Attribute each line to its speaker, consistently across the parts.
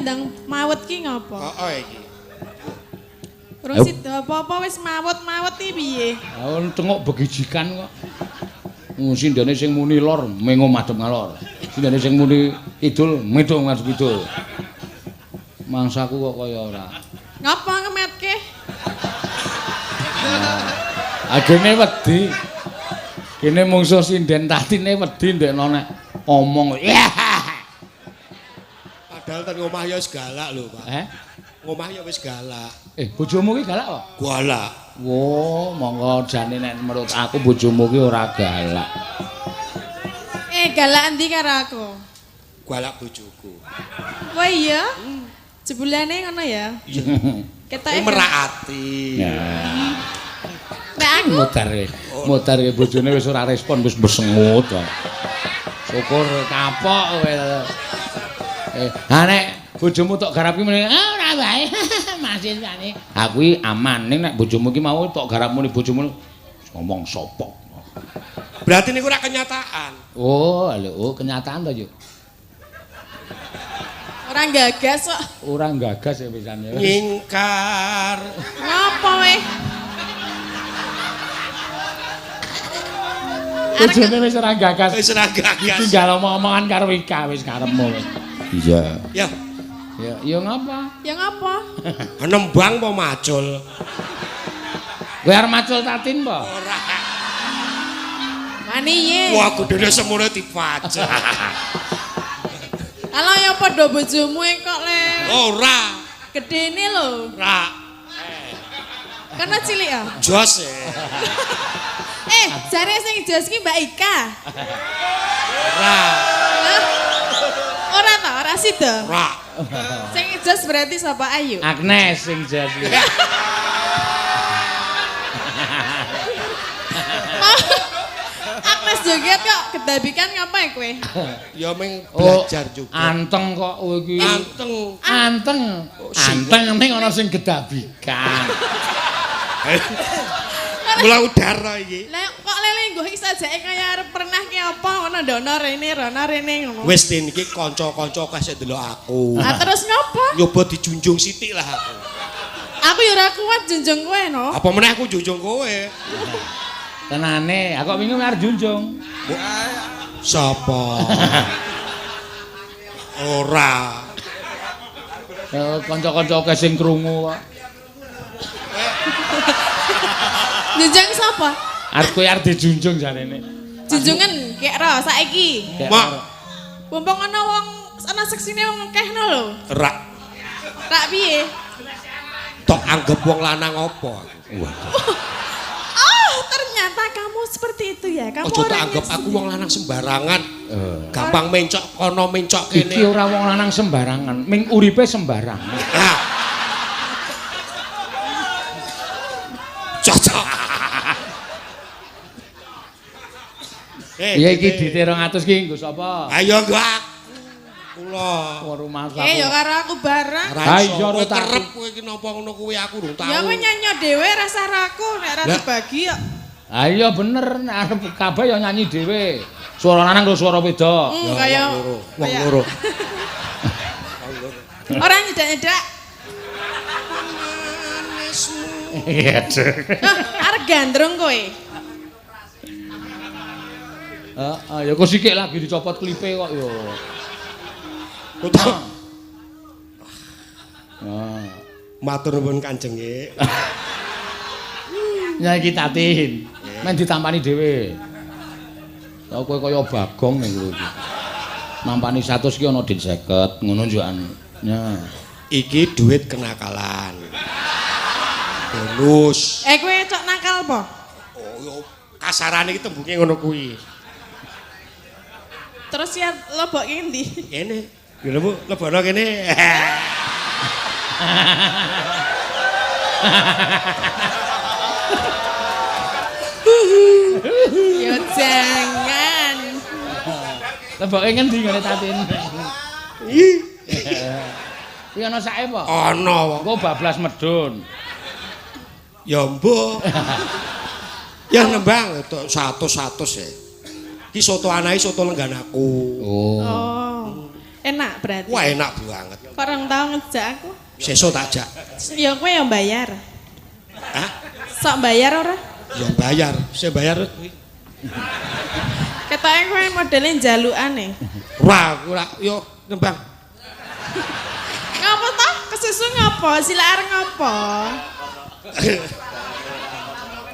Speaker 1: ndang mawet ki ngopo?
Speaker 2: Heeh iki.
Speaker 1: Urung sida apa-apa wis mawet-mawet iki piye?
Speaker 3: Ha tengok begijikan kok. Sindene sing muni lor mengo madhep ngalor. Sindene sing muni kidul medo madhep kidul. Mangsaku kok kaya ora.
Speaker 1: Ngapa ngemetke?
Speaker 3: Agene wedi. Kene mungsuh sinden tatine wedi ndekno nek omong.
Speaker 2: Padahal ten omah ya wis galak lho, Pak.
Speaker 3: Eh?
Speaker 2: Ngomah ya wis galak.
Speaker 3: Bojomu ki galak apa?
Speaker 2: Galak.
Speaker 3: Wo, monggo jane nek menurut aku bojomu ki ora galak.
Speaker 1: Galak endi karo aku?
Speaker 2: Galak bojoku.
Speaker 1: Wah iya. Jebulane ngono ya?
Speaker 2: Iya.
Speaker 1: Ketoke
Speaker 2: merak ati.
Speaker 1: Nek aku
Speaker 3: mudar bojone wis ora respon wis besengut. Syukur kapok kowe. Ha nek bojomu tok garap ki muni, ah ora wae. Masih jane. Ha kuwi aman ning nek bojomu ki mau tok garap muni bojomu ngomong sapa.
Speaker 2: Berarti niku ora kenyataan.
Speaker 3: Oh, lho, oh kenyataan to, Yuk.
Speaker 1: Ora gagas kok.
Speaker 3: Ora gagas ya pisan ya.
Speaker 2: Nyingkar.
Speaker 1: Ngopo weh?
Speaker 3: Bojone wis ora gagas.
Speaker 2: Wis ora gagas.
Speaker 3: Tinggal omong-omongan karo Ika wis karepmu. Iya.
Speaker 2: Ya.
Speaker 3: Ya, ya ngapa?
Speaker 1: Ya ngapa?
Speaker 2: Nembang apa macul?
Speaker 3: Kowe arep macul Tatin apa?
Speaker 2: Ora.
Speaker 1: Wani ye.
Speaker 2: Wah, gedene semono dipajak.
Speaker 1: Alah ya padha bojomu kok le.
Speaker 2: Ora.
Speaker 1: Gedene lho.
Speaker 2: Ora.
Speaker 1: Karena cilik ya?
Speaker 2: Jos.
Speaker 1: Jare sing jos ki Mbak Ika.
Speaker 2: Ora.
Speaker 1: Ora ta, ora sida.
Speaker 2: Ora.
Speaker 1: Sing jos berarti sapa Ayu?
Speaker 3: Agnes sing jos.
Speaker 1: Agnes joget kok kedabikan ngapa ya kowe?
Speaker 2: Ya meng belajar juga.
Speaker 3: Anteng kok kowe iki.
Speaker 2: Anteng.
Speaker 3: Anteng. Anteng ning ana sing gedabikan.
Speaker 2: Mula udara iki.
Speaker 1: Lah kok lele nggo iki sajake kaya arep pernah ki apa ngono ndono rene rono rene ngono.
Speaker 2: Wis tin iki kanca-kanca akeh sing ndelok aku.
Speaker 1: Lah terus ngopo?
Speaker 2: Nyoba dijunjung sithik lah aku.
Speaker 1: Aku ya ora kuat junjung kowe no.
Speaker 2: Apa meneh aku junjung kowe?
Speaker 3: Tenane, aku wingi arep junjung.
Speaker 2: Sapa? Ora.
Speaker 3: Kanca-kanca akeh sing krungu kok.
Speaker 1: Junjung sapa?
Speaker 3: Arep kowe arep dijunjung jarene.
Speaker 1: Junjungan kek ro saiki.
Speaker 2: Mak.
Speaker 1: Mumpung ana wong ana seksine wong akeh no lho.
Speaker 2: Rak.
Speaker 1: Rak piye?
Speaker 2: Tok anggap wong lanang apa aku? Waduh.
Speaker 1: Oh, ternyata kamu seperti itu ya. Kamu
Speaker 2: ojo tak anggap aku wong lanang sembarangan. Gampang mencok kono mencok kene.
Speaker 3: Iki ora wong lanang sembarangan, ming uripe sembarangan.
Speaker 2: Nah. Cocok.
Speaker 3: Iya iki dite 200 ki nggo sapa?
Speaker 2: Ayo nggo aku. Kula.
Speaker 3: Rumah aku.
Speaker 1: Ya karo aku bareng.
Speaker 2: Ha iya kowe kerep kowe iki napa ngono kuwi aku durung tau.
Speaker 1: Ya kowe nyanyi dhewe rasah aku nek ora dibagi kok.
Speaker 3: Ha iya bener nek arep kabeh ya nyanyi dhewe. Suara lanang karo suara wedok.
Speaker 1: Kaya
Speaker 2: wong loro.
Speaker 1: Ora nyedak-nyedak.
Speaker 3: Iya,
Speaker 1: arep gandrung kowe.
Speaker 3: Heeh, ya kok sikik lagi dicopot klipe kok ya. Nah.
Speaker 2: Matur nuwun Kanjeng nggih.
Speaker 3: Ya iki Tatin. Men ditampani dhewe. Lah kowe kaya Bagong ning kowe iki. Nampani 100 ki ana dit 50 ngono njukan. Ya.
Speaker 2: Iki duit kenakalan. Bonus.
Speaker 1: Kowe cok nakal apa?
Speaker 2: Oh, yo kasarane iki tembunge ngono kuwi.
Speaker 1: Terus ya lebokke endi?
Speaker 2: Kene. Lho Bu, lebono kene.
Speaker 1: Ya jangan.
Speaker 3: Leboke ngendi ngene Tatin? Kuwi ana sake apa?
Speaker 2: Ana.
Speaker 3: Engko bablas medun.
Speaker 2: Ya mbuh. Ya nembang 100-100 ya. Iki soto anae soto lenggan aku.
Speaker 3: Oh.
Speaker 1: Enak berarti.
Speaker 2: Wah, enak banget.
Speaker 1: Kok ora tau ngejak aku?
Speaker 2: Sesuk tak jak.
Speaker 1: Ya kowe yang bayar.
Speaker 2: Hah?
Speaker 1: Sok bayar ora?
Speaker 2: Ya bayar, saya bayar.
Speaker 1: Ketoke kowe modele njalukane.
Speaker 2: Ora, aku ora yo nembang.
Speaker 1: Ngapa toh? Kesusu ngapa? Sila arep ngapa?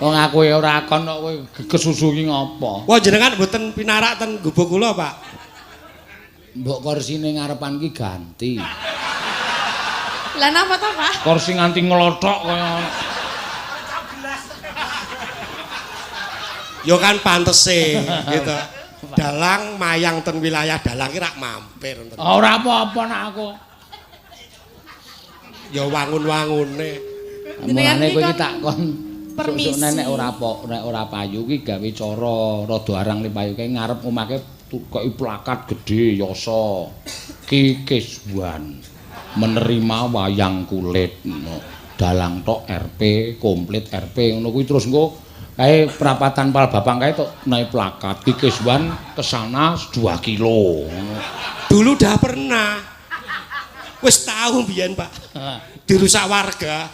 Speaker 3: Wong aku ya ora kon kok kowe kesusu ki ngapa?
Speaker 2: Wah, jenengan mboten pinarak ten gubuk kula, Pak.
Speaker 3: Mbok korsine ngarepan ki ganti.
Speaker 1: Lah napa toh, Pak?
Speaker 3: Kursi nganti nglothok kaya
Speaker 2: Ya kan pantese gitu. Dalang mayang ten wilayah dalang ki rak mampir ten.
Speaker 3: Ora apa-apa nek aku.
Speaker 2: Ya wangun-wangune.
Speaker 3: Mulane kowe iki tak kon
Speaker 1: permisi.
Speaker 3: Nek ora nek ora payu ki gawe cara rada arang li payu kae ngarep omahke tukoki plakat gedhe yasa Ki Kiswan menerima wayang kulit no. Dalang tok RP komplit RP ngono kuwi terus engko kae perapatan Palbapang kae tok naik plakat Ki Kiswan kesana 2 kilo ngono.
Speaker 2: Dulu dah pernah. Wis tau mbiyen, Pak. Dirusak warga.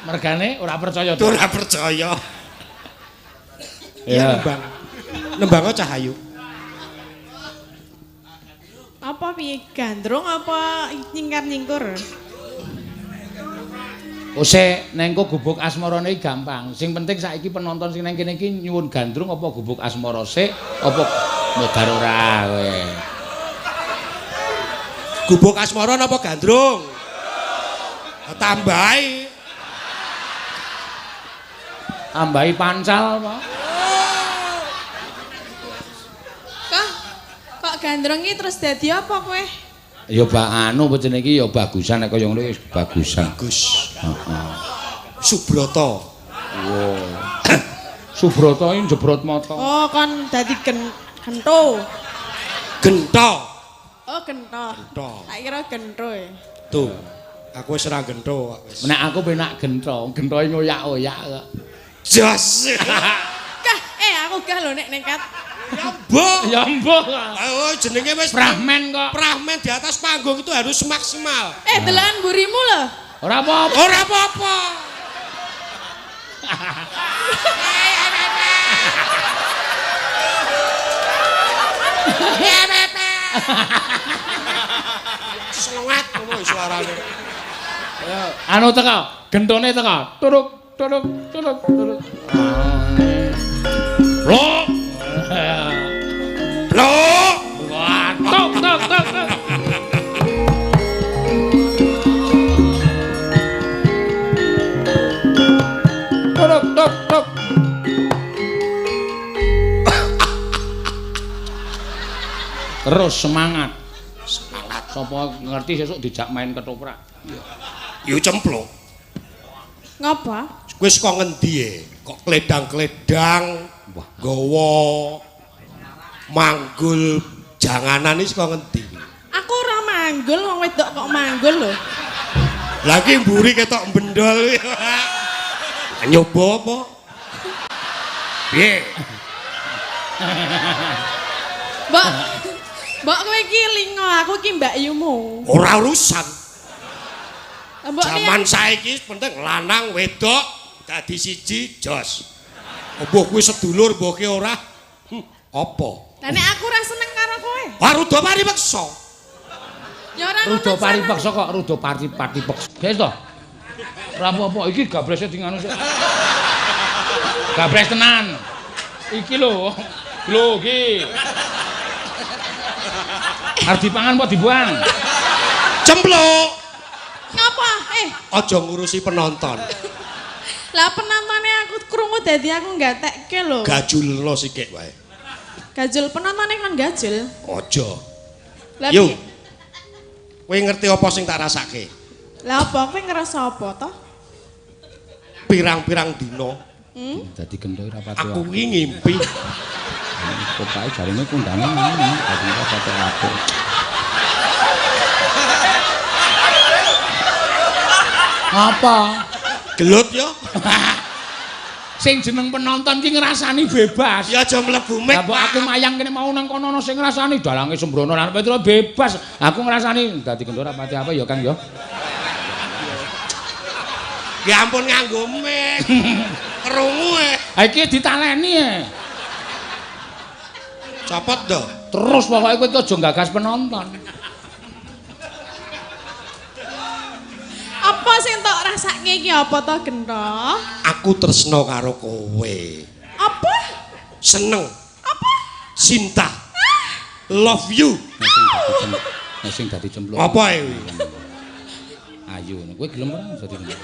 Speaker 3: Mergane ora percaya.
Speaker 2: Ora percaya. Ya nembang. Nembang Cahayu.
Speaker 1: Apa piye gandrung apa nyingkar-nyingkur?
Speaker 3: Ose neng kok gubuk asmarane iki gampang. Sing penting saiki penonton sing neng kene iki nyuwun gandrung apa gubuk asmara sik apa modar ora kowe.
Speaker 2: Gubuk asmara napa gandrung? Tambahi.
Speaker 3: Tambahi pancal apa?
Speaker 1: Kok gandrung iki terus dadi apa kowe?
Speaker 3: Ya bak anu apa jenenge iki ya bagusan nek kaya ngono wis bagusan.
Speaker 2: Bagus.
Speaker 3: Heeh.
Speaker 2: Subroto.
Speaker 3: Wow. Subroto iki jebrot mata.
Speaker 1: Oh, kon dadi gento.
Speaker 2: Gento.
Speaker 1: Oh, gento.
Speaker 2: Gento.
Speaker 1: Tak kira gento e.
Speaker 2: Tuh. Aku wis ora gento kok wis.
Speaker 3: Nek aku penak gento, gentoe ngoyak-oyak kok.
Speaker 2: Jos.
Speaker 1: Kah, aku gah lho nek nekat.
Speaker 2: Ya mbok.
Speaker 3: Ya mbok.
Speaker 2: Oh, jenenge wis
Speaker 3: Prahmen kok.
Speaker 2: Prahmen di atas panggung itu harus maksimal.
Speaker 1: Delokan mburimu lho.
Speaker 3: Ora apa-apa.
Speaker 2: Ora apa-apa. Selengat ngono suarane.
Speaker 3: Anu teko, gentone teko. Turuk turuk turuk turuk. Lho.
Speaker 2: Lho.
Speaker 3: Wah, tok tok tok. Turuk tok tok. Terus semangat.
Speaker 2: Semangat.
Speaker 3: Sapa ngerti sesuk dijak main ketoprak.
Speaker 2: Iya. Yo cempluk.
Speaker 1: Ngapa?
Speaker 2: Kowe saka ngendi e? Kok kledang-kledang, nggawa manggul janganan iki saka ngendi?
Speaker 1: Aku ora manggul, wong wedok kok manggul lho.
Speaker 2: Lah iki mburi ketok bendol. Nyoba apa? Piye?
Speaker 1: Mbok, mbok kowe iki lingo, aku iki mbakyumu.
Speaker 2: Ora urusan.
Speaker 1: Mbok
Speaker 2: Jaman saiki penting lanang wedok dadi siji jos. Mbuh kuwi sedulur mbuh ki ora. Apa?
Speaker 1: Lah nek aku ora seneng karo kowe.
Speaker 2: Wah ruda pari peksa.
Speaker 1: Ya ora
Speaker 3: Ruda pari peksa kok ruda pari peksa. Guys to. Ora apa-apa iki gablese di nganu sik. Gables tenan. Iki lho. Lho iki. Arep dipangan apa dibuang?
Speaker 2: Cempluk.
Speaker 1: Ngapa?
Speaker 2: Aja ngurusi penonton.
Speaker 1: Lah penontone aku krungu dadi aku gatekke lho.
Speaker 2: Gajulno sikik wae.
Speaker 1: Gajul penontone kon gajul.
Speaker 2: Aja.
Speaker 1: Lah
Speaker 2: yo. Kowe ngerti apa sing tak rasake?
Speaker 1: Lah apa kowe ngerasa apa to?
Speaker 2: Pirang-pirang dina.
Speaker 3: Dadi gento ora pati.
Speaker 2: Aku iki ngimpi.
Speaker 3: Pokoke jarine kondangan ngene, dadi ora pati apik. Apa?
Speaker 2: Gelut yo.
Speaker 3: Sing jeneng penonton ki ngrasani bebas.
Speaker 2: Ya aja mlebu mik.
Speaker 3: Lah mbok aku mayang kene mau nang kono ana sing ngrasani dalange sembrono lan Petro bebas. Aku ngrasani dadi gendho ora pati apa ya Kang ya.
Speaker 2: Ya ampun nganggo mik. Krungu e.
Speaker 3: Ha iki ditaleni e.
Speaker 2: Copot do.
Speaker 3: Terus pokoke kowe aja gagas penonton.
Speaker 1: Apa sing tok rasake iki apa to Gento?
Speaker 2: Aku tresno karo kowe.
Speaker 1: Apa?
Speaker 2: Seneng.
Speaker 1: Apa?
Speaker 2: Cinta. Love you.
Speaker 3: Nek sing dadi cemplung.
Speaker 2: Apa e kuwi?
Speaker 3: Ayu, kowe gelem ora dadi cemplung?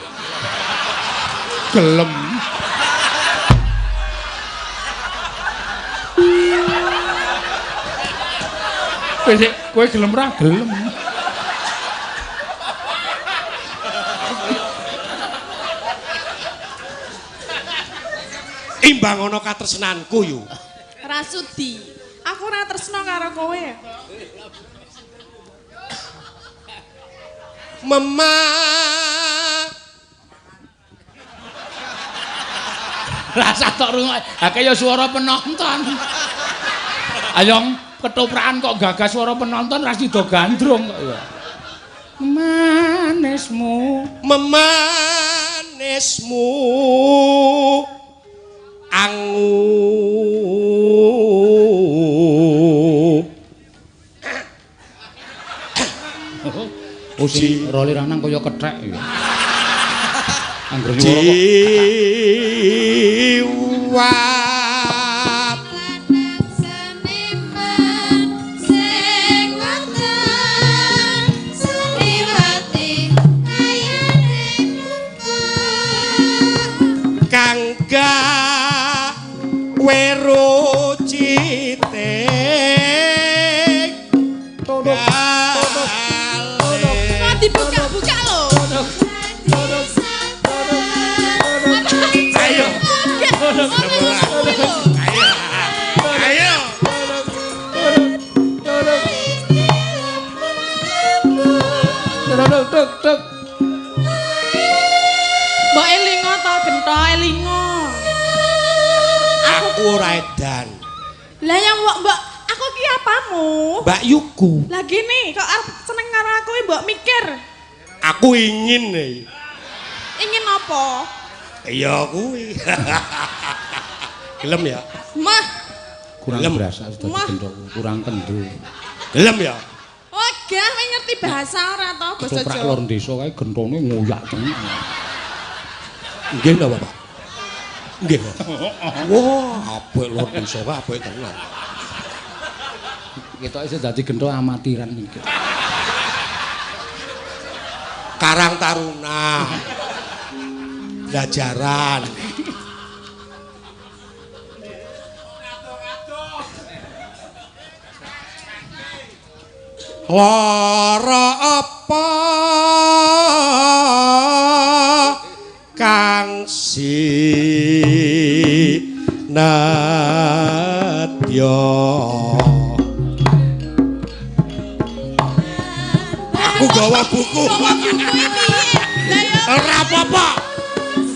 Speaker 3: Gelem. Kowe gelem ora? Gelem.
Speaker 2: Imbang ana katresnanku yu.
Speaker 1: Ora sudi. Aku ora tresno karo kowe.
Speaker 2: Mema.
Speaker 3: Rasa tok rungok. Ha kaya suara penonton. Ayo ketoprakan kok gagas suara penonton ra sida gandrung kok ya. Manismu,
Speaker 2: memanismu. Angu.
Speaker 3: Oh sing role lanang kaya kethek ya. Angger nyuwara kok
Speaker 2: jiwa.
Speaker 4: Lanang seniman sing wonten seniwati kayane numpak
Speaker 2: kang weru citik
Speaker 3: todok
Speaker 1: todok. Dibuka-buka lho.
Speaker 2: Ayo. Ayo.
Speaker 3: Tok tok tok.
Speaker 1: Mbok elingo to Gento elingo.
Speaker 2: Aku ora edan.
Speaker 1: Lah yang mbok aku ki apamu?
Speaker 2: Mbak Yuku.
Speaker 1: Lah gini kok arep seneng karo aku mbok mikir.
Speaker 2: Aku ingin nih.
Speaker 1: Ingin apa?
Speaker 2: Iya kuwi. Gelem ya?
Speaker 1: Mah.
Speaker 3: Kurang berasa dadi gendho, kurang kendel.
Speaker 2: Gelem ya?
Speaker 1: Wegah kowe ngerti bahasa ora to basa
Speaker 3: Jawa. Lor desa kae gentone ngoyak tenan.
Speaker 2: Nggih napa, Pak? Nggih. Wah, apik lor desa kae apik tenan.
Speaker 3: Ketoke sing dadi gento amatiran iki.
Speaker 2: Karang Taruna. Belajaran. Lara apa kang sinadya? Aku gawa buku. Ora apa-apa.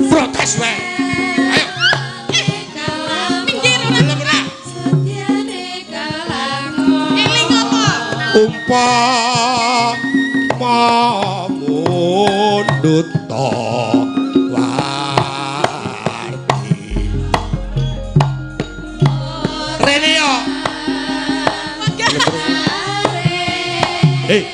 Speaker 2: Protes wae. Ayo.
Speaker 1: Minggir ora. Eling apa?
Speaker 2: Umpama mundhut warti. Rene yo. Hei.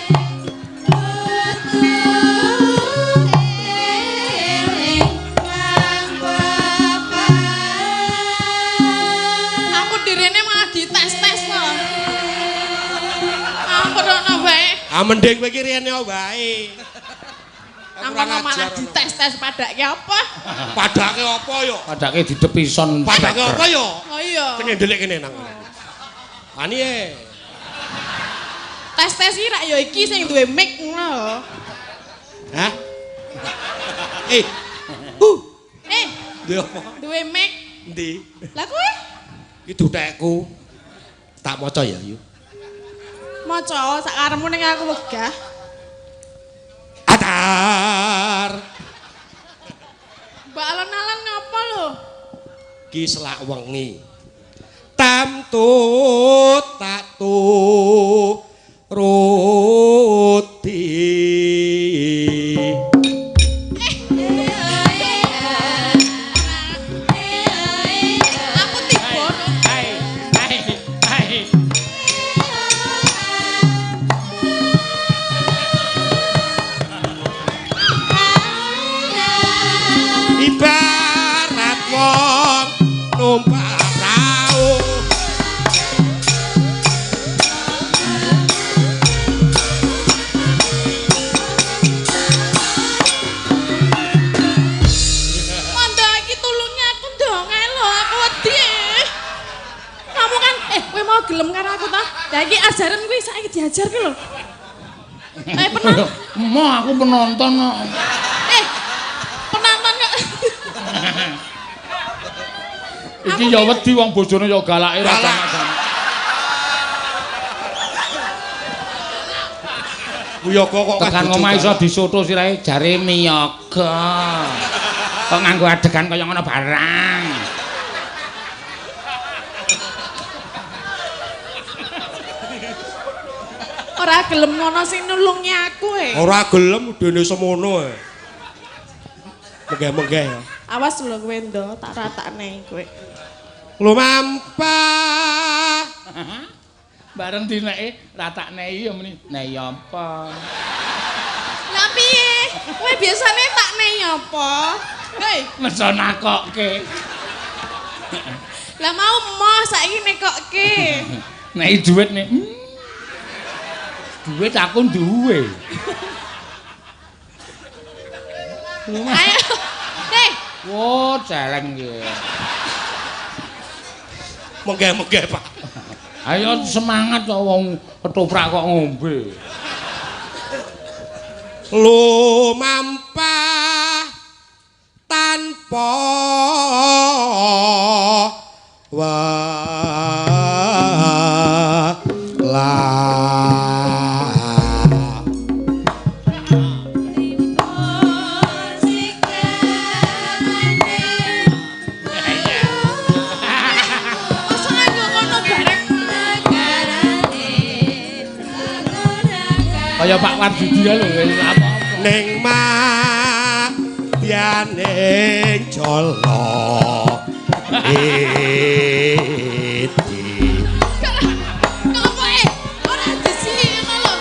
Speaker 1: Aku direne malah dites-tes kok. Ampun ono wae.
Speaker 2: Ah mending kowe iki rene wae.
Speaker 1: Nang kono malah dites-tes padake apa?
Speaker 2: Padake apa yo?
Speaker 3: Padake didepison.
Speaker 2: Padake apa yo?
Speaker 1: Oh iya.
Speaker 2: Kene ndelik kene nang. Ani e.
Speaker 1: Tes-tes iki rak ya iki sing duwe mic ngono lho.
Speaker 2: Hah? Eh.
Speaker 1: Eh,
Speaker 2: Duwe apa?
Speaker 1: duwe mic.
Speaker 2: Endi?
Speaker 1: Lah kowe
Speaker 2: Iki dutekku. Tak maca ya, Yu.
Speaker 1: maca sak karepmu ning aku wegah.
Speaker 2: Atar.
Speaker 1: Mbak alon-alon ngapa lho?
Speaker 2: Iki selak wengi. Tamtu tak turuti.
Speaker 1: Aku tiba.
Speaker 3: Hai, hai, hai.
Speaker 2: Ibarat wong numpak prau.
Speaker 1: Manda iki tulungnya aku dong ae lho, aku wedi. Kamu kan kowe mau gelem karo aku ta? Lah iki ajaran kuwi saiki diajar ki lho. Pernah
Speaker 3: Mo aku penonton kok.
Speaker 1: Penonton kok.
Speaker 3: Iki ya wedi wong bojone ya galake ra
Speaker 2: Galak.
Speaker 3: sama-sama.
Speaker 2: Wiyaga kok
Speaker 3: Tekan
Speaker 2: bojo
Speaker 3: omah iso
Speaker 2: galak.
Speaker 3: disoto sirahe jare miyaga. Kok nganggo adegan kaya ngono barang.
Speaker 1: Ora gelem ngono sing nulungi aku e.
Speaker 2: Ora gelem dene semono e. Menggeh-menggeh ya.
Speaker 1: Awas lho kowe ndo, tak ratakne kowe.
Speaker 2: Lumampah
Speaker 3: Bareng dineke ratakne ya muni. Nei apa?
Speaker 1: Lah piye? Kowe biasane tak nei apa? Hei,
Speaker 3: Meso nakokke.
Speaker 1: lah mau moh saiki nekokke.
Speaker 3: Nei dhuwit nih. Dhuwit aku duwe.
Speaker 1: Ayo. Hei,
Speaker 3: Wo, celeng iki.
Speaker 2: Menggeh-menggeh, Pak.
Speaker 3: Ayo semangat kok wong ketoprak kok ngombe.
Speaker 2: Lumampah tanpa wala.
Speaker 1: masa nganggo ngono bareng.
Speaker 3: Kaya Pak Warjudi ya lho wis apa-apa.
Speaker 2: Ning madyaning jala iti.
Speaker 1: Kok apa e? Ora disini ngono lho.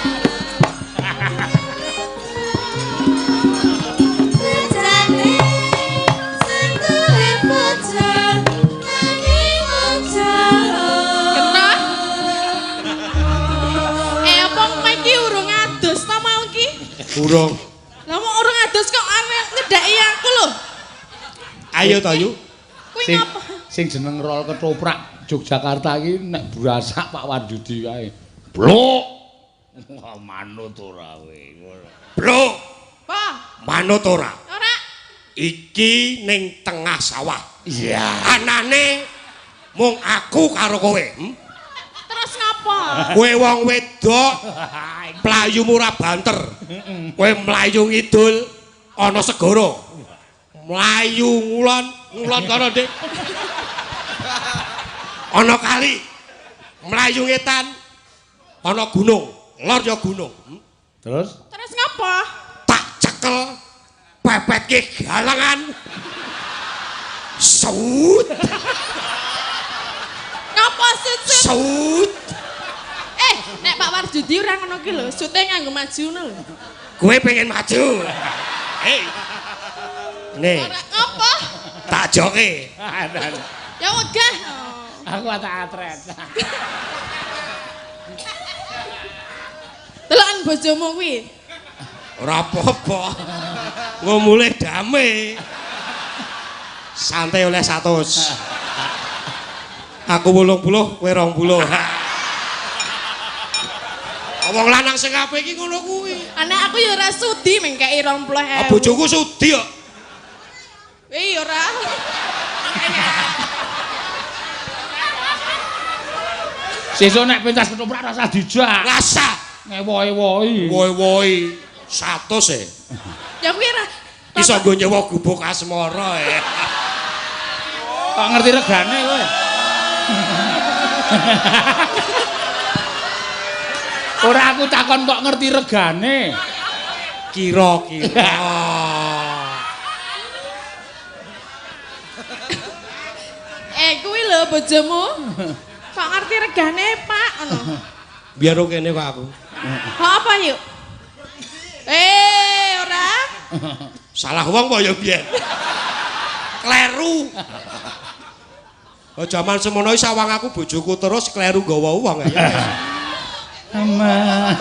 Speaker 1: Kena. Apa kowe iki urung adus ta mau iki?
Speaker 2: Urung.
Speaker 1: Lah mau urung adus kok arep nyedhaki aku lho.
Speaker 2: Ayo to, Yu.
Speaker 1: Kuwi
Speaker 3: Sing
Speaker 1: ngapa?
Speaker 3: sing jeneng rol ketoprak Yogyakarta iki nek brasak Pak Warjudi kae. Blok. Wah, manut ora kowe.
Speaker 2: Blok,
Speaker 1: Apa?
Speaker 2: manut ora.
Speaker 1: Ora.
Speaker 2: Iki ning tengah sawah.
Speaker 3: Iya.
Speaker 2: Anane mung aku karo kowe. Hmm?
Speaker 1: Terus ngapa?
Speaker 2: Kowe wong wedok mlayumu ora banter. Kowe mlayu ngidul ana segara. Mlayu ngulon, ngulon kono, Dik. Ana kali. Mlayu ngetan ana gunung, lor ya gunung. Hmm?
Speaker 3: Terus
Speaker 1: Terus ngapa?
Speaker 2: Tak cekel pepetke galangan. Sut,
Speaker 1: Ngapa sut-sut?
Speaker 2: sut.
Speaker 1: Nek Pak Warjudi ora ngono ki lho, sute nganggo maju ngono lho.
Speaker 2: Kowe pengen maju. Hei. Nih,
Speaker 1: Ora ngapa?
Speaker 2: tak joke.
Speaker 1: Ya wegah.
Speaker 3: aku tak atret.
Speaker 1: Deloken bojomu kuwi.
Speaker 2: Ora apa-apa. Engko mulih dame. Santai oleh 100. Aku 80, kowe 20. Wong lanang sing apik iki ngono kuwi.
Speaker 1: Anak aku ya ora sudi mengkeki 20.000.
Speaker 2: Ah, bojoku sudi kok.
Speaker 1: Wih, ora.
Speaker 3: Sesuk nek pentas ketoprak rasa dijak.
Speaker 2: Rasa
Speaker 3: Ngewo-ewoi.
Speaker 2: woi-woi 100 e.
Speaker 1: Ya kuwi ora.
Speaker 2: Iso nggo nyewa gubuk asmara e.
Speaker 3: Kok ngerti regane kowe? Ora aku takon kok ngerti regane.
Speaker 2: Kira-kira.
Speaker 1: Kuwi lho bojomu. Kok ngerti regane, Pak? Ngono.
Speaker 2: Biar kene kok aku.
Speaker 1: Kok apa yuk? Ora.
Speaker 2: Salah wong apa ya biyen? Kleru. Oh jaman semono sawang aku bojoku terus kleru nggawa wong ya.
Speaker 3: Ama.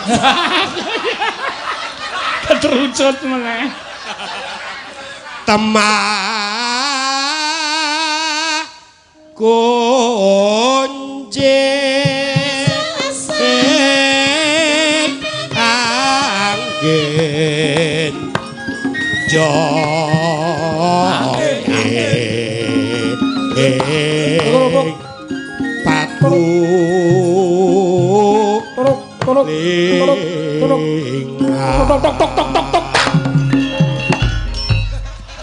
Speaker 3: Keterucut meneh.
Speaker 2: Temah kunci angin jonge paku tok
Speaker 3: tok tok tok tok.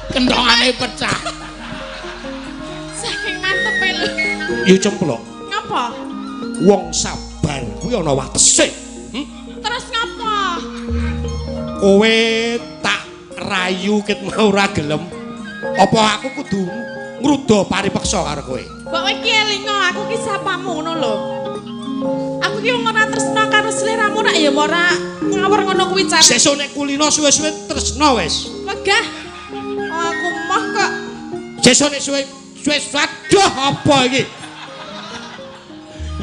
Speaker 3: Kendongane pecah.
Speaker 1: Saking mantepe lho.
Speaker 2: Ya cemplok.
Speaker 1: Ngapa?
Speaker 2: Wong sabar kuwi ana watese.
Speaker 1: Terus ngapa?
Speaker 2: Kowe tak rayu ket mau ora gelem. Apa aku kudu ngruda paripeksa karo kowe?
Speaker 1: Mbok kowe iki elingo aku ki sapamu ngono lho. Aku ki wong ora tresna karo sliramu rak ya ora ngawur ngono kuwi carane.
Speaker 2: Sesuk nek kulino suwe-suwe tresna wis.
Speaker 1: Wegah. Oh, aku moh kok.
Speaker 2: Sesuk nek suwe suwe aduh apa iki?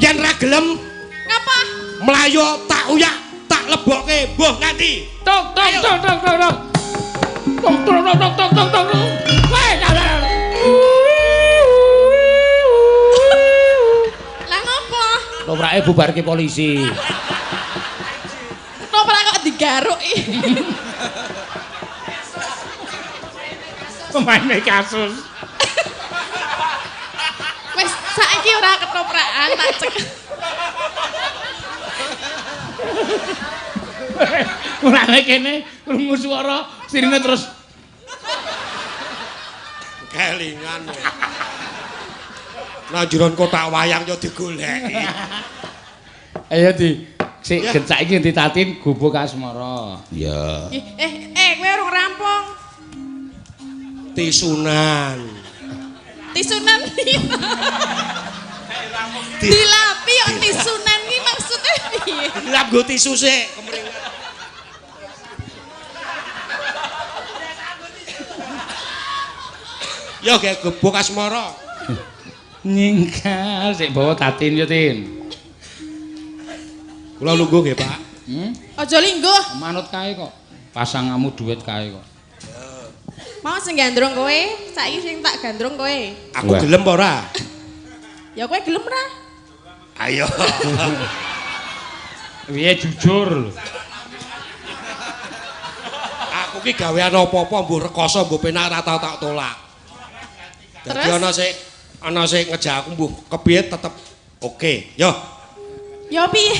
Speaker 2: Yen ra gelem
Speaker 1: ngapa?
Speaker 2: Mlayu tak uyak, tak lebokke mbuh nganti.
Speaker 3: Tok tok tok tok tok tok. Tok tok tok tok tok tok. Weh,
Speaker 1: lah ngopo?
Speaker 3: Toprake bubarke polisi.
Speaker 1: Toprak kok digaruk iki.
Speaker 3: Pemaine kasus.
Speaker 1: Wis saiki ora ketoprakan tak cek.
Speaker 3: Mulane kene krungu swara sirine terus
Speaker 2: kelingan. Nang jeron kotak wayang yo digoleki.
Speaker 3: Ayo di sik gencak iki ditatin gubuk asmara. Iya.
Speaker 1: Kowe urung rampung.
Speaker 2: Tisunan.
Speaker 1: Tisunan piye? Dilapi yo tisunan iki maksudnya piye?
Speaker 2: Dilap nggo tisu sik kemringet. Yo ge gubuk asmara.
Speaker 3: Nyingkar sik bawa tatin yo Tin.
Speaker 2: Kula lungguh nggih, Pak.
Speaker 1: Aja lingguh.
Speaker 3: Manut kae kok. Pasangamu duit kae kok.
Speaker 1: Mau sing gandrung kowe, saiki sing tak gandrung kowe.
Speaker 2: Aku gelem apa ora?
Speaker 1: Ya kowe gelem ora?
Speaker 2: Ayo.
Speaker 3: Piye jujur lho.
Speaker 2: Aku ki gawean apa-apa mbuh rekoso mbuh penak ora tau tak tolak. Dadi ana sing ngejak aku mbuh kepiye tetep oke. Yo.
Speaker 1: Yo piye?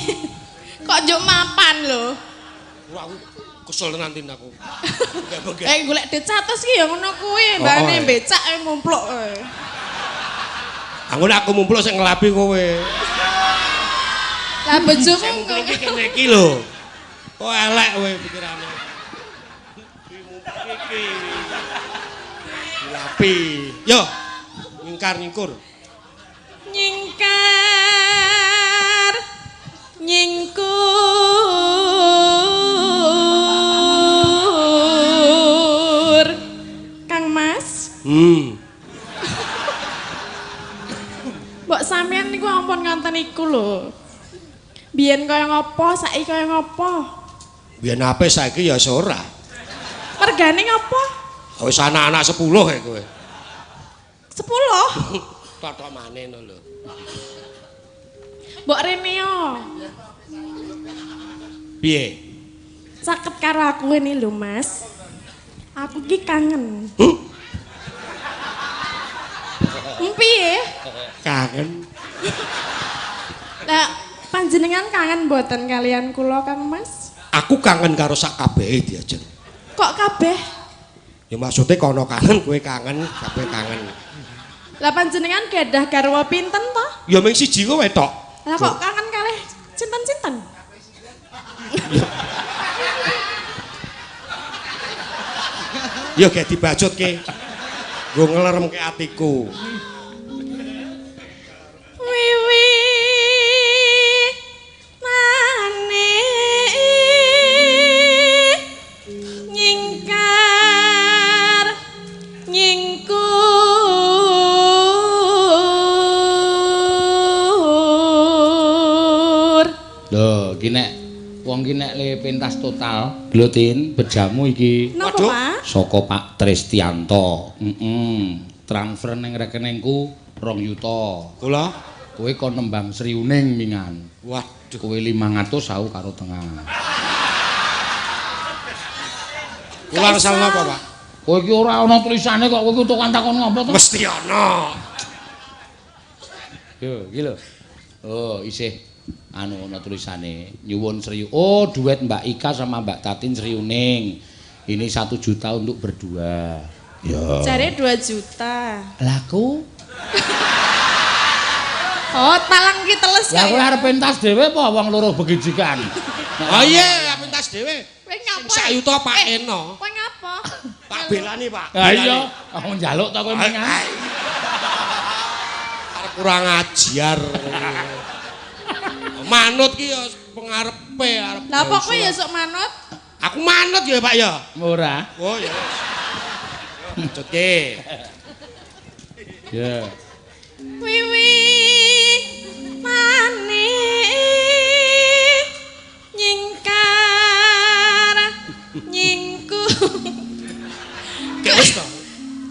Speaker 1: Kok njuk mapan lho.
Speaker 2: Wah, aku kesel tenan Tin aku.
Speaker 1: Golek duit 100 ki ya ngono kuwi, mbane becak mumpluk kowe.
Speaker 2: Aku nek aku mumpluk sing ngelapi kowe.
Speaker 1: Lah bojomu
Speaker 2: mumpluk iki kene iki lho. Kok elek kowe pikirane. Mumpluk iki. Dilapi. Yo, nyingkar nyingkur.
Speaker 1: Nyingkar nyingkur Kang Mas. Mbok sampean niku ampun ngonten iku lho. Biyen kaya ngopo, saiki kaya ngopo?
Speaker 2: Biyen ape saiki ya ora.
Speaker 1: Mergane ngopo?
Speaker 2: Wis anak-anak 10 ya kowe.
Speaker 1: 10?
Speaker 2: Totok maneh ngono lho.
Speaker 1: Mbok rene yo.
Speaker 2: Piye?
Speaker 1: Caket karo aku ngene lho, Mas. Aku ki kangen. Piye?
Speaker 2: Kangen.
Speaker 1: Lah panjenengan kangen mboten kalian kula, Kang Mas?
Speaker 2: Aku kangen karo sak kabehe diajeng.
Speaker 1: Kok kabeh?
Speaker 2: Ya maksudnya kono kangen, kowe kangen, kabeh kangen.
Speaker 1: Lah panjenengan gadah garwa pinten to?
Speaker 2: Ya mung siji kowe tok.
Speaker 1: Lah kok kangen kalih cinten-cinten?
Speaker 2: Ya gak dibacutke. Nggo ngleremke atiku.
Speaker 1: Wiwi mane nyingkar nyingkur.
Speaker 3: Lho, iki nek wong iki nek le pentas total, Glotin, bejamu iki.
Speaker 1: Napa, Pak?
Speaker 3: Saka Pak Tristianto. Heeh. Transfer ning rekeningku 2 yuta.
Speaker 2: Kula
Speaker 3: kowe kon nembang Sriuning mingan.
Speaker 2: Waduh,
Speaker 3: kowe 500 aku karo tengah.
Speaker 2: Kula angsal napa, Pak?
Speaker 3: Kowe iki ora ana tulisane kok kowe iki tukang takon ngopo to?
Speaker 2: Mesti ana.
Speaker 3: Yo, iki lho. Oh, isih anu ana tulisane nyuwun Sri. Oh, duet Mbak Ika sama Mbak Tatin Sriuning. Ini 1 juta untuk berdua. Ya.
Speaker 1: Jare 2 juta.
Speaker 3: Lah ku.
Speaker 1: Oh, talang ki teles
Speaker 3: kaya. Lah kowe arep pentas dhewe apa wong loro begijikan?
Speaker 2: Oh iya, pentas dhewe.
Speaker 1: Kowe ngapa?
Speaker 2: Sak yuta Pak Eno.
Speaker 1: Kowe ngapa?
Speaker 2: Tak belani, Pak.
Speaker 3: Ha iya, aku njaluk ta kowe mengan.
Speaker 2: Arep kurang ajar. Manut ki ya pengarepe arep.
Speaker 1: Lah apa kowe ya sok manut?
Speaker 2: Aku manut ya, Pak ya.
Speaker 3: Ora.
Speaker 2: Oh ya. Bacutke.
Speaker 3: Ya.
Speaker 1: Wiwi mane nyingkar nyingku.
Speaker 2: Wis to.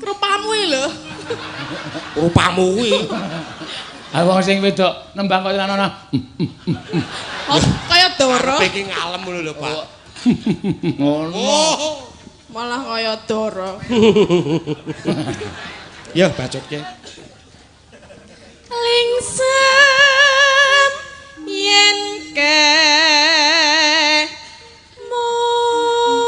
Speaker 1: Rupamu iki lho.
Speaker 2: Rupamu kuwi.
Speaker 3: Ha wong sing wedok nembang kaya ana.
Speaker 1: Oh, kaya dara.
Speaker 2: Arepe iki ngalem ngono lho, Pak.
Speaker 3: Ngono.
Speaker 1: Malah kaya dara.
Speaker 2: Ya bacutke.
Speaker 1: Lingsem yen ke mutan.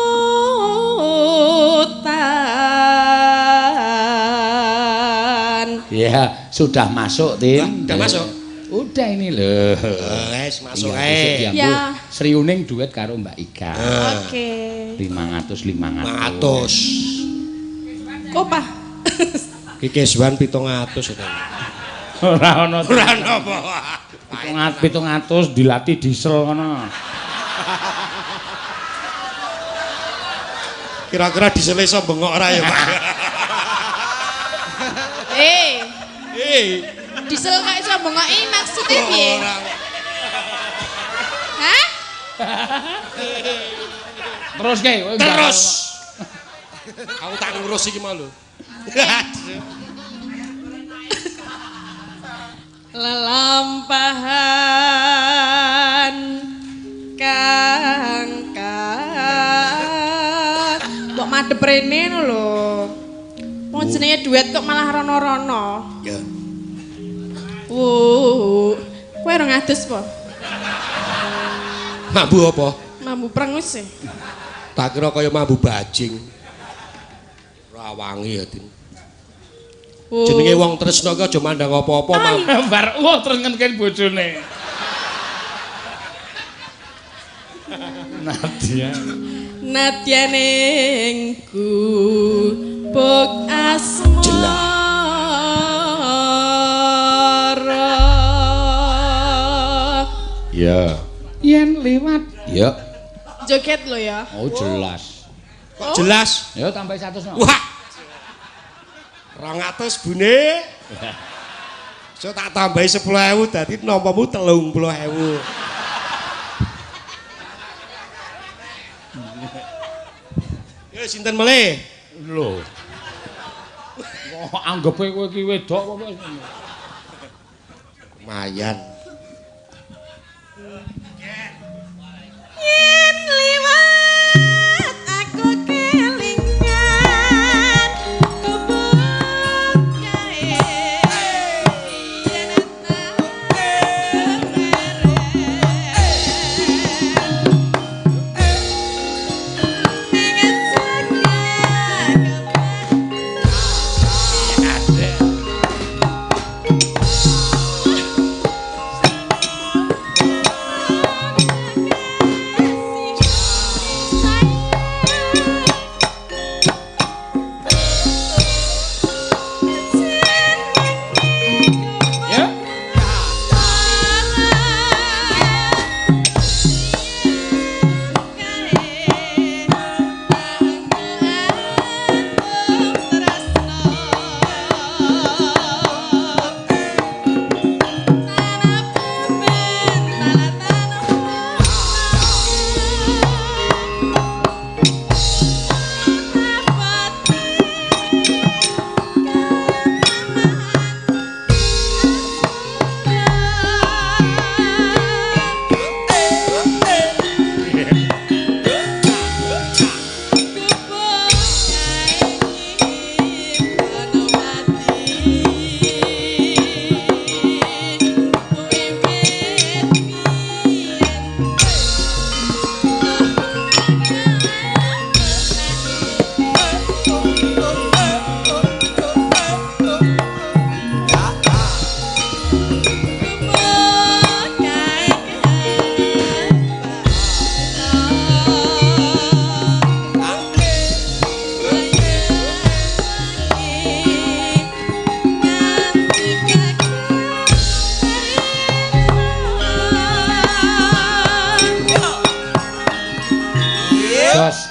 Speaker 3: Ya, sudah masuk, Tin.
Speaker 2: Sudah masuk.
Speaker 3: Udah ini lho.
Speaker 2: Wes masuk ae.
Speaker 1: Ya.
Speaker 3: Sriuning duet karo Mbak Ika.
Speaker 1: Oke.
Speaker 3: 500 500.
Speaker 1: Kok, Pak?
Speaker 2: Ki keswan 700 itu.
Speaker 3: Ora ana.
Speaker 2: Ora ana apa.
Speaker 3: 700 dilatih diesel ngono.
Speaker 2: Kira-kira diesel iso bengok ora ya, Pak?
Speaker 1: Diesel kok iso bengoki maksudnya piye? Hah?
Speaker 3: Terus ke,
Speaker 2: terus. Aku tak ngurus iki mau lho.
Speaker 1: Lelampahan kang mbok madhep rene ngono lho. Wong jenenge duet kok malah rono-rono.
Speaker 2: Ya.
Speaker 1: Wuh, kowe ora ngadus po?
Speaker 2: Mambu apa?
Speaker 1: Mambu prengus e.
Speaker 2: Tak kira kaya mambu bajing. Ora wangi ya, Din. Jenenge wong tresna ki aja mandang apa-apa.
Speaker 3: Bar wah terus ngenken bojone. Nadia.
Speaker 1: Nadya ning gubuk asmara.
Speaker 3: Ya. Yen liwat. Ya.
Speaker 1: Joget lho ya.
Speaker 3: Oh jelas.
Speaker 2: Kok jelas?
Speaker 3: Ya tambah 100 no.
Speaker 2: Wah. 200 bune. So tak tambahi 10.000 dadi nampamu 30.000. Ya sinten melih?
Speaker 3: Lho. Kok anggepe kowe iki wedok apa?
Speaker 2: Lumayan.
Speaker 1: Yen liwat aku kelingan gubuk kae yen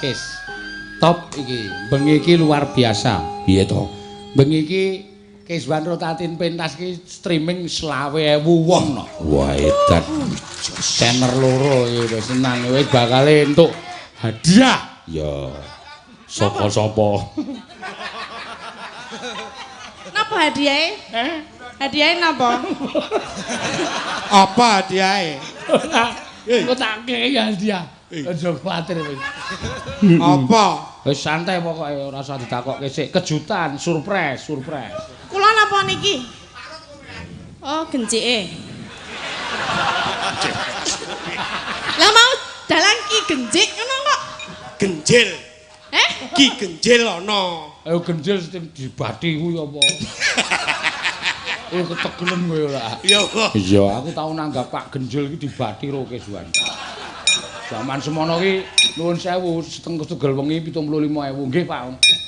Speaker 3: Kes. Top iki. Bengi iki luar biasa.
Speaker 2: Piye to?
Speaker 3: Bengi iki Kezban Rotatin pentas iki streaming 25.000 wong no.
Speaker 2: Wah, edan.
Speaker 3: Tenor loro iki wis senang wis bakal entuk hadiah.
Speaker 2: Ya. Sapa-sapa.
Speaker 1: Napa hadiahe? Hadiahe napa?
Speaker 2: Apa hadiahe?
Speaker 3: Engko tak kei hadiah. Aja kuwatir wis.
Speaker 2: Apa?
Speaker 3: Wis santai pokoke ora usah ditakokke sik. Kejutan, surprise, surprise.
Speaker 1: Kula napa niki? Oh, gencike. Lah mau dalang ki genjik ngono kok.
Speaker 2: Genjil.
Speaker 1: Eh?
Speaker 2: Ki genjil ana.
Speaker 3: Ayo genjil sing dibati kuwi apa? Kowe ketegelen kowe ora?
Speaker 2: Iya, kok.
Speaker 3: Iya, aku tau nanggap Pak Genjil iki dibati ro Kezban. Zaman semono ki nuwun sewu setengah tugel wengi 75.000 nggih Pak.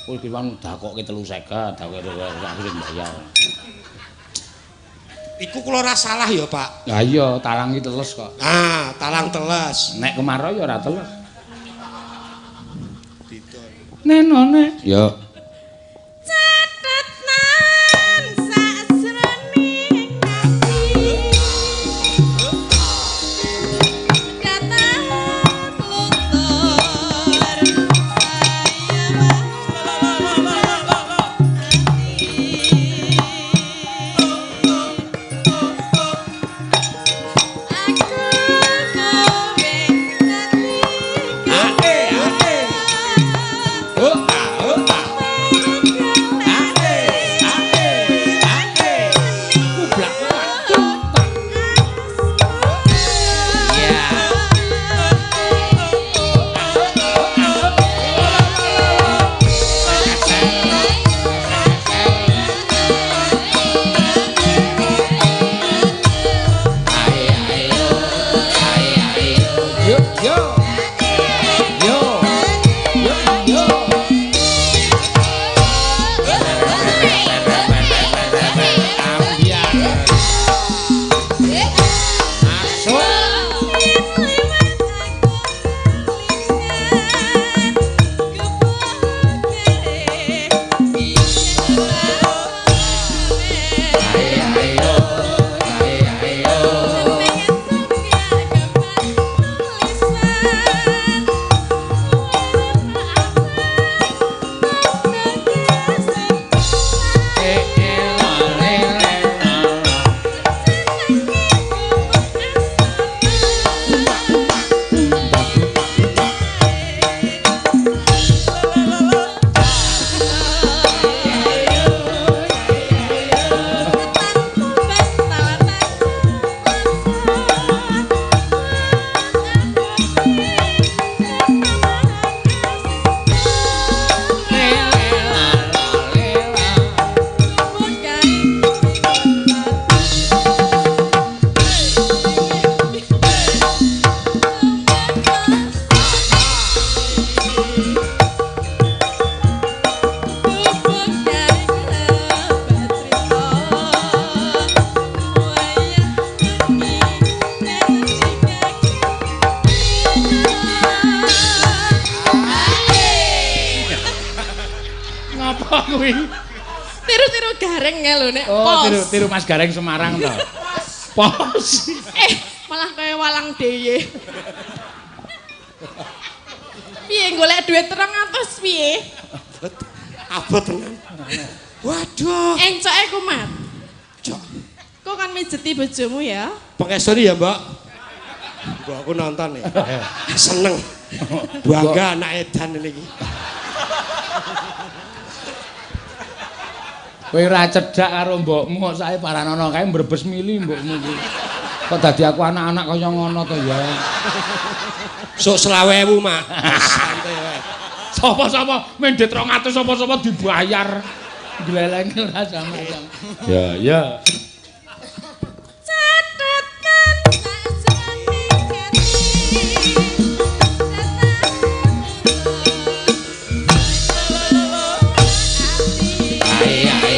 Speaker 3: Kowe Kezban dakokke 350, dakokke aku sing mbayar.
Speaker 2: Iku kula ora salah ya, Pak.
Speaker 3: Lah iya, talang iki teles kok.
Speaker 2: Ah, talang teles.
Speaker 3: Nek kemarau ya ora teles. Nenone.
Speaker 2: Ya.
Speaker 1: Catetan sajroning ati. Datang luntur saya ati. Aku kowe dadi
Speaker 2: Ae, ae. Oh, ah, oh, ah. Ae, ae, ae. Kublak kublak.
Speaker 3: Ya. Ae ae ae ae. Yo yo. Yo. Yo yo. Ambiar. Masuk. Ae ae yo. Ae ae yo. Eh eh la le le la la. Le le la la le la. Ngapa kuwi?
Speaker 1: Tiru-tiru Gareng ya lho nek
Speaker 3: Oh,
Speaker 1: pos.
Speaker 3: tiru tiru Mas Gareng Semarang to. Pos.
Speaker 1: Eh, malah kaya walang deye. Piye golek duit 300 piye?
Speaker 2: Abot tenan. Waduh.
Speaker 1: Encoke kumat.
Speaker 2: Cok.
Speaker 1: Kok kan mijeti bojomu ya?
Speaker 2: Pengestoni ya, Mbak. Mbak aku nonton ya. Seneng. Bangga anak edan ini iki.
Speaker 3: Kowe ora cedhak karo mbokmu kok sae paranono kae mbrebes mili mbokmu kuwi. Kok dadi aku anak-anak kaya ngono to ya.
Speaker 2: Sok 25.000, Mak. Santai wae.
Speaker 3: Sapa-sapa mendhet 200 sapa-sapa dibayar. Glelenge ora sama-sama. Ya, ya.
Speaker 1: Catetan sajroning ati.
Speaker 3: Ae ae